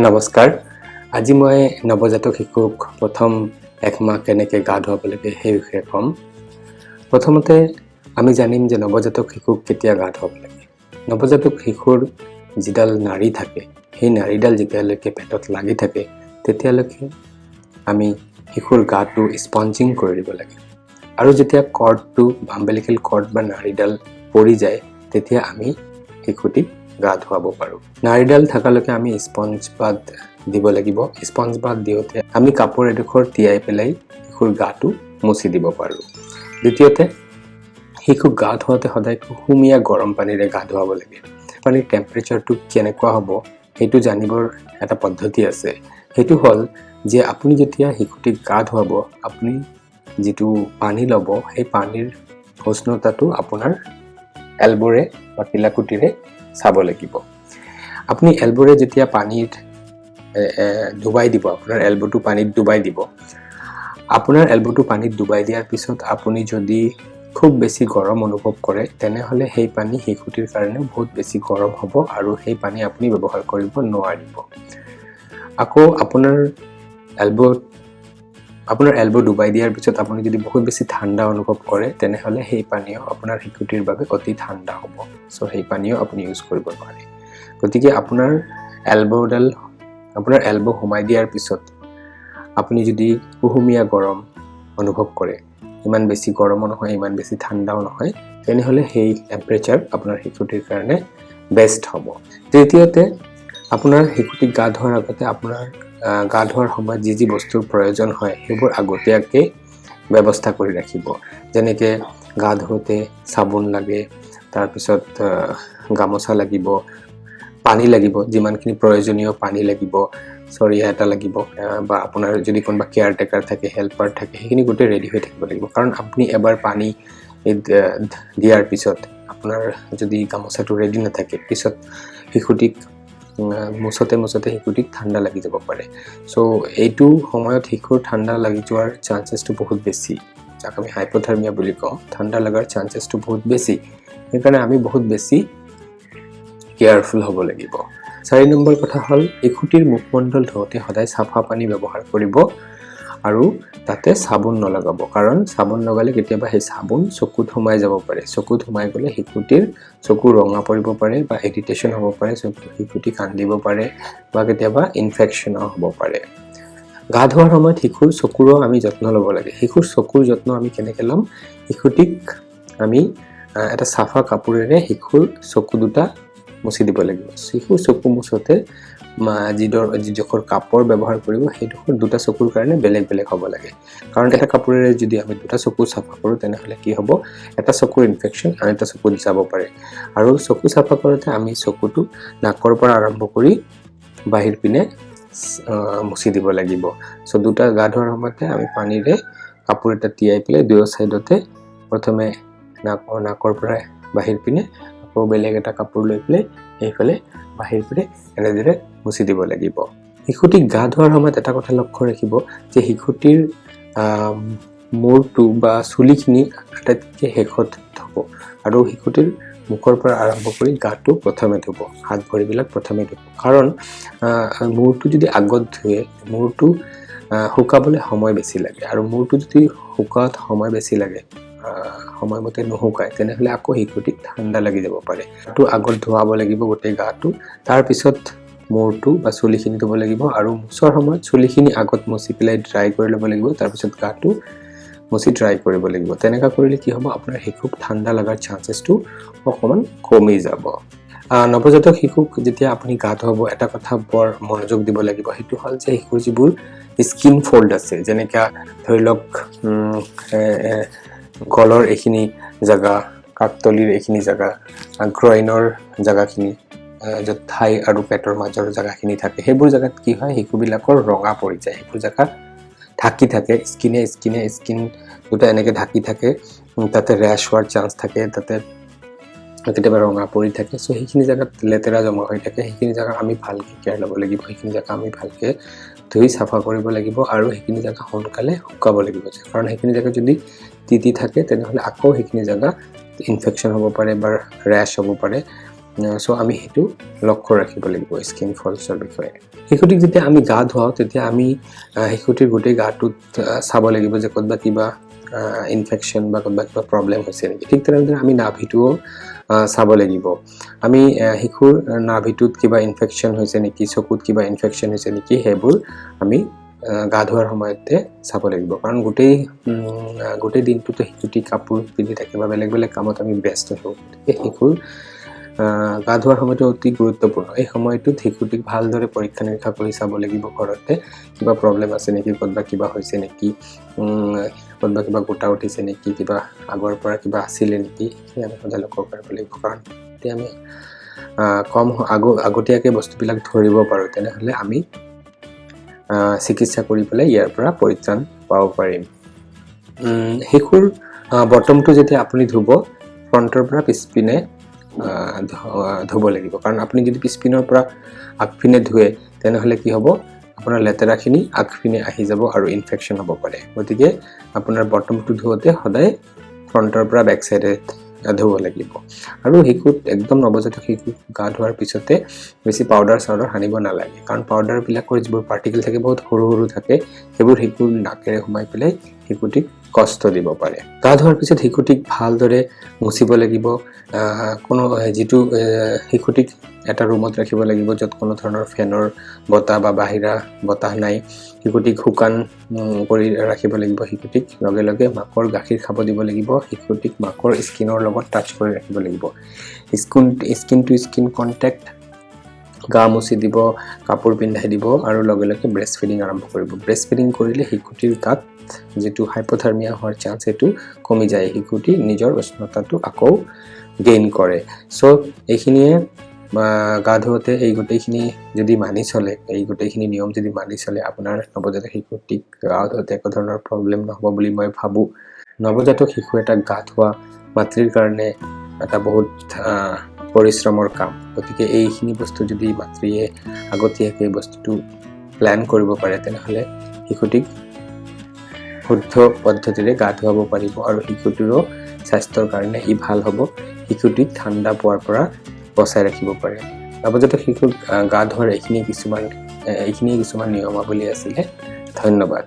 নমস্কাৰ। আজি মই নৱজাতক শিশুক প্ৰথম এক মাহ কেনেকৈ গা ধুৱাব লাগে সেই বিষয়ে ক'ম। প্ৰথমতে আমি জানিম যে নৱজাতক শিশুক কেতিয়া গা ধুৱাব লাগে। নৱজাতক শিশুৰ যিডাল নাড়ী থাকে, সেই নাড়ীডাল যেতিয়ালৈকে পেটত লাগি থাকে, তেতিয়ালৈকে আমি শিশুৰ গাটো স্পঞ্জিং কৰি দিব লাগে। আৰু যেতিয়া কৰ্ডটো, আম্বেলিকেল কৰ্ড বা নাড়ীডাল পৰি যায়, তেতিয়া আমি শিশুটিক গা ধুৱাব পাৰোঁ। নাড়ীডাল থকালৈকে আমি স্পঞ্জ বাথ দিব লাগিব। স্পঞ্জ বাথ দিওঁতে আমি কাপোৰ এডোখৰ তিয়াই পেলাই শিশুৰ গাটো মুচি দিব পাৰোঁ। দ্বিতীয়তে, শিশুক গা ধুৱাওঁতে সদায় কুহুমীয়া গৰম পানীৰে গা ধুৱাব লাগে। পানীৰ টেম্পাৰেচাৰটো কেনেকুৱা হ'ব, সেইটো জানিবৰ এটা পদ্ধতি আছে। সেইটো হ'ল যে আপুনি যেতিয়া শিশুটিক গা ধুৱাব, আপুনি যিটো পানী ল'ব, সেই পানীৰ উষ্ণতাটো আপোনাৰ এলবৰে বা কিলাকুটিৰে চাব লাগিব। আপুনি এলবৰে যেতিয়া পানীত ডুবাই দিব, আপোনাৰ এলবটো পানীত ডুবাই দিব, আপোনাৰ এলবটো পানীত ডুবাই দিয়াৰ পিছত আপুনি যদি খুব বেছি গৰম অনুভৱ কৰে, তেনেহ'লে সেই পানী শিশুটিৰ কাৰণে বহুত বেছি গৰম হ'ব আৰু সেই পানী আপুনি ব্যৱহাৰ কৰিব নোৱাৰিব। আকৌ আপোনাৰ এলব ডুবাই দিয়াৰ পিছত আপুনি যদি বহুত বেছি ঠাণ্ডা অনুভৱ কৰে, তেনেহ'লে সেই পানীও আপোনাৰ শিশুটিৰ বাবে অতি ঠাণ্ডা হ'ব। চ' সেই পানীও আপুনি ইউজ কৰিব নোৱাৰে। গতিকে আপোনাৰ এলব সোমাই দিয়াৰ পিছত আপুনি যদি কুহুমীয়া গৰম অনুভৱ কৰে, ইমান বেছি গৰমো নহয়, ইমান বেছি ঠাণ্ডাও নহয়, তেনেহ'লে সেই টেম্পাৰেচাৰ আপোনাৰ শিশুটিৰ কাৰণে বেষ্ট হ'ব। তৃতীয়তে, আপোনাৰ শিশুটিক গা ধোৱাৰ আগতে আপোনাৰ গা ধোৱাৰ সময়ত যি যি বস্তুৰ প্ৰয়োজন হয়, সেইবোৰ আগতীয়াকৈ ব্যৱস্থা কৰি ৰাখিব। যেনেকৈ গা ধোওঁতে চাবোন লাগে, তাৰপিছত গামোচা লাগিব, পানী লাগিব, যিমানখিনি প্ৰয়োজনীয় পানী লাগিব, চৰিয়া এটা লাগিব, বা আপোনাৰ যদি কোনোবা কেয়াৰ টেকাৰ থাকে, হেল্পাৰ থাকে, সেইখিনি গোটেই ৰেডি হৈ থাকিব লাগিব। কাৰণ আপুনি এবাৰ পানী দিয়াৰ পিছত আপোনাৰ যদি গামোচাটো ৰেডি নাথাকে, পিছত শিশুটিক মুচতে মুচতে শিশুটিক ঠাণ্ডা লাগি যাব পাৰে। চ' এইটো সময়ত শিশুৰ ঠাণ্ডা লাগি যোৱাৰ চান্সেছটো বহুত বেছি, যাক আমি হাইপ'থাৰ্মিয়া বুলি কওঁ। ঠাণ্ডা লগাৰ চান্সেছটো বহুত বেছি। সেইকাৰণে আমি বহুত বেছি কেয়াৰফুল হ'ব লাগিব। 4 নম্বৰ কথা হ'ল, শিশুটিৰ মুখমণ্ডল ধোওঁতে সদায় চাফা পানী ব্যৱহাৰ কৰিব আৰু তাতে চাবোন নলগাব। কাৰণ চাবোন লগালে কেতিয়াবা সেই চাবোন চকুত সোমাই যাব পাৰে। চকুত সোমাই গ'লে শিশুটিৰ চকু ৰঙা পৰিব পাৰে বা ইৰিটেশ্যন হ'ব পাৰে, শিশুটি কান্দিব পাৰে বা কেতিয়াবা ইনফেকশ্যনো হ'ব পাৰে। গা ধোৱাৰ সময়ত শিশুৰ চকুৰো আমি যত্ন ল'ব লাগে। শিশুৰ চকুৰ যত্ন আমি কেনেকৈ ল'ম? শিশুটিক আমি এটা চাফা কাপোৰেৰে শিশুৰ চকু দুটা মুচি দিব লাগিব। শিশুৰ চকু মুচোতে যিডোখৰ কাপোৰ ব্যৱহাৰ কৰিব, সেইডোখৰ দুটা চকুৰ কাৰণে বেলেগ বেলেগ হ'ব লাগে। কাৰণ এটা কাপোৰেৰে যদি আমি দুটা চকু চাফা কৰোঁ, তেনেহ'লে কি হ'ব? এটা চকুৰ ইনফেকশ্যন আন এটা চকুত যাব পাৰে। আৰু চকু চাফা কৰোঁতে আমি চকুটো নাকৰ পৰা আৰম্ভ কৰি বাহিৰ পিনে মুচি দিব লাগিব। চ' দুটা গা ধোৱাৰ সময়তে আমি পানীৰে কাপোৰ এটা তিয়াই পেলাই দুয়ো ছাইডতে প্ৰথমে নাকৰ পৰা বাহিৰ পিনে, আকৌ বেলেগ এটা কাপোৰ লৈ পেলাই সেইফালে বাহিৰ পিনে এনেদৰে মুচি দিব লাগিব। শিশুটিক গা ধোৱাৰ সময়ত এটা কথা লক্ষ্য ৰাখিব যে শিশুটিৰ মূৰটো বা চুলিখিনি আটাইতকৈ শেষত ধুব আৰু শিশুটিৰ মুখৰ পৰা আৰম্ভ কৰি গাটো প্ৰথমে ধুব, হাত ভৰিবিলাক প্ৰথমে ধুব। কাৰণ মূৰটো যদি আগত ধুৱে, মূৰটো শুকাবলৈ সময় বেছি লাগে। আৰু মূৰটো যদি শুকাত সময় বেছি লাগে, সময়মতে নুশুকায়, তেনেহ'লে আকৌ শিশুটিক ঠাণ্ডা লাগি যাব পাৰে। গাটো আগত ধুৱাব লাগিব গোটেই গাটো, তাৰপিছত মূৰটো বা চুলিখিনি ধুব লাগিব। আৰু মোচাৰ সময়ত চুলিখিনি আগত মচি পেলাই ড্ৰাই কৰি ল'ব লাগিব, তাৰপিছত গাটো মচি ড্ৰাই কৰিব লাগিব। তেনেকুৱা কৰিলে কি হ'ব? আপোনাৰ শিশুক ঠাণ্ডা লগাৰ চান্সেছটো অকণমান কমি যাব। নৱজাতক শিশুক যেতিয়া আপুনি গা ধুৱাব, এটা কথা বৰ মনোযোগ দিব লাগিব। সেইটো হ'ল যে শিশুৰ যিবোৰ স্কিন ফল্ড আছে, যেনেকুৱা ধৰি লওক গলৰ এইখিনি জেগা, কাকতলিৰ এইখিনি জেগা, গ্ৰইনৰ জেগাখিনি, য'ত থাই আৰু পেটৰ মাজৰ জেগাখিনি থাকে, সেইবোৰ জেগাত কি হয়, শিশুবিলাকৰ ৰঙা পৰি যায়। সেইবোৰ জেগা ঢাকি থাকে স্কিনে স্কিনে স্কিন দুটা এনেকৈ ঢাকি থাকে। তাতে ৰেছ হোৱাৰ চান্স থাকে, তাতে কেতিয়াবা ৰঙা পৰি থাকে। চ' সেইখিনি জেগাত লেতেৰা জমা হৈ থাকে। সেইখিনি জেগা আমি ভালকৈ কেয়াৰ ল'ব লাগিব। সেইখিনি জেগা আমি ভালকৈ ধুই চাফা কৰিব লাগিব আৰু সেইখিনি জেগা সোনকালে শুকাব লাগিব। কাৰণ সেইখিনি জেগা যদি তিতি থাকে, তেনেহ'লে আকৌ সেইখিনি জেগা ইনফেকশ্যন হ'ব পাৰে বা ৰেছ হ'ব পাৰে। চ' আমি সেইটো লক্ষ্য ৰাখিব লাগিব স্কিন ফল্ডছৰ বিষয়ে। শিশুটিক যেতিয়া আমি গা ধুৱাওঁ, তেতিয়া আমি শিশুটিৰ গোটেই গাটোত চাব লাগিব যে ক'তবা কিবা ইনফেকশ্যন বা ক'তবা কিবা প্ৰব্লেম হৈছে নেকি। ঠিক তেনেদৰে আমি নাভিটোও চাব লাগিব। আমি শিশুৰ নাভিটোত কিবা ইনফেকশ্যন হৈছে নেকি, চকুত কিবা ইনফেকশ্যন হৈছে নেকি, সেইবোৰ আমি গা ধোৱাৰ সময়তে চাব লাগিব। কাৰণ গোটেই দিনটোতো শিশুটি কাপোৰ পিন্ধি থাকে বা বেলেগ বেলেগ কামত আমি ব্যস্ত থাকোঁ। গতিকে শিশুৰ গা ধোৱাৰ সময়টো অতি গুৰুত্বপূৰ্ণ। এই সময়টোত শিশুটিক ভালদৰে পৰীক্ষা নিৰীক্ষা কৰি চাব লাগিব ঘৰতে কিবা প্ৰব্লেম আছে নেকি, ক'তবা কিবা হৈছে নেকি, ক'তবা কিবা গোটা উঠিছে নেকি, কিবা আগৰ পৰা কিবা আছিলে নেকি, সেইখিনি আমি সদায় লক্ষ্য কৰিব লাগিব। কাৰণ তেতিয়া আমি কম আগতীয়াকৈ বস্তুবিলাক ধৰিব পাৰোঁ, তেনেহ'লে আমি চিকিৎসা কৰি পেলাই ইয়াৰ পৰা পৰিত্ৰাণ পাব পাৰিম। শিশুৰ বটমটো যেতিয়া আপুনি ধুব, ফ্ৰণ্টৰ পৰা পিছপিনে ধুব লাগিব। কাৰণ আপুনি যদি পিছপিনৰ পৰা আগপিনে ধুৱে, তেনেহ'লে কি হ'ব? আপোনাৰ লেতেৰাখিনি আগপিনে আহি যাব আৰু ইনফেকশ্যন হ'ব পাৰে। গতিকে আপোনাৰ বটমটো ধুওঁতে সদায় ফ্ৰণ্টৰ পৰা বেক চাইডে ধুব লাগিব। আৰু শিশুত, একদম নৱজাতক শিশুক গা ধোৱাৰ পিছতে বেছি পাউডাৰ চাউডাৰ সানিব নালাগে। কাৰণ পাউডাৰবিলাকৰ যিবোৰ পাৰ্টিকেল থাকে, বহুত সৰু সৰু থাকে। সেইবোৰ শিশুৰ নাকেৰে সোমাই পেলাই শিশুটিক কষ্ট দিব পাৰে। গা ধোৱাৰ পিছত শিশুটিক ভালদৰে মুচিব লাগিব। কোনো যিটো শিশুটিক এটা ৰুমত ৰাখিব লাগিব, য'ত কোনো ধৰণৰ ফেনৰ বতাহ বা বাহিৰা বতাহ নাই। শিশুটিক শুকান কৰি ৰাখিব লাগিব। শিশুটিক লগে লগে মাকৰ গাখীৰ খাব দিব লাগিব। শিশুটিক মাকৰ স্কিনৰ লগত টাচ কৰি ৰাখিব লাগিব, স্কিন টু স্কিন কণ্টেক্ট। গা মুচি দিব, কাপোৰ পিন্ধাই দিব আৰু লগে লগে ব্ৰেষ্ট ফিডিং আৰম্ভ কৰিব। ব্ৰেষ্ট ফিডিং কৰিলে শিশুটিৰ গাত যিটো হাইপ'থাৰ্মিয়া হোৱাৰ চান্স, সেইটো কমি যায়। শিশুটি নিজৰ উষ্ণতাটো আকৌ গেইন কৰে। চ' এইখিনিয়ে গা ধুওঁতে এই গোটেইখিনি যদি মানি চলে, এই গোটেইখিনি নিয়ম যদি মানি চলে, আপোনাৰ নৱজাতক শিশুটিক গা ধুওঁতে একো ধৰণৰ প্ৰব্লেম নহ'ব বুলি মই ভাবোঁ। নৱজাতক শিশু এটাক গা ধোৱা মাতৃৰ কাৰণে এটা বহুত পৰিশ্ৰমৰ কাম। গতিকে এইখিনি বস্তু যদি মাতৃয়ে আগতীয়াকৈ বস্তুটো প্লেন কৰিব পাৰে, তেনেহ'লে শিশুটিক শুদ্ধ পদ্ধতিৰে গা ধুৱাব পাৰিব আৰু শিশুটিৰো স্বাস্থ্যৰ কাৰণে ই ভাল হ'ব। শিশুটিক ঠাণ্ডা পোৱাৰ পৰা বচাই ৰাখিব পাৰে। নৱজাতক শিশুক গা ধোৱাৰ এইখিনি কিছুমান নিয়মাৱলী আছিলে। ধন্যবাদ।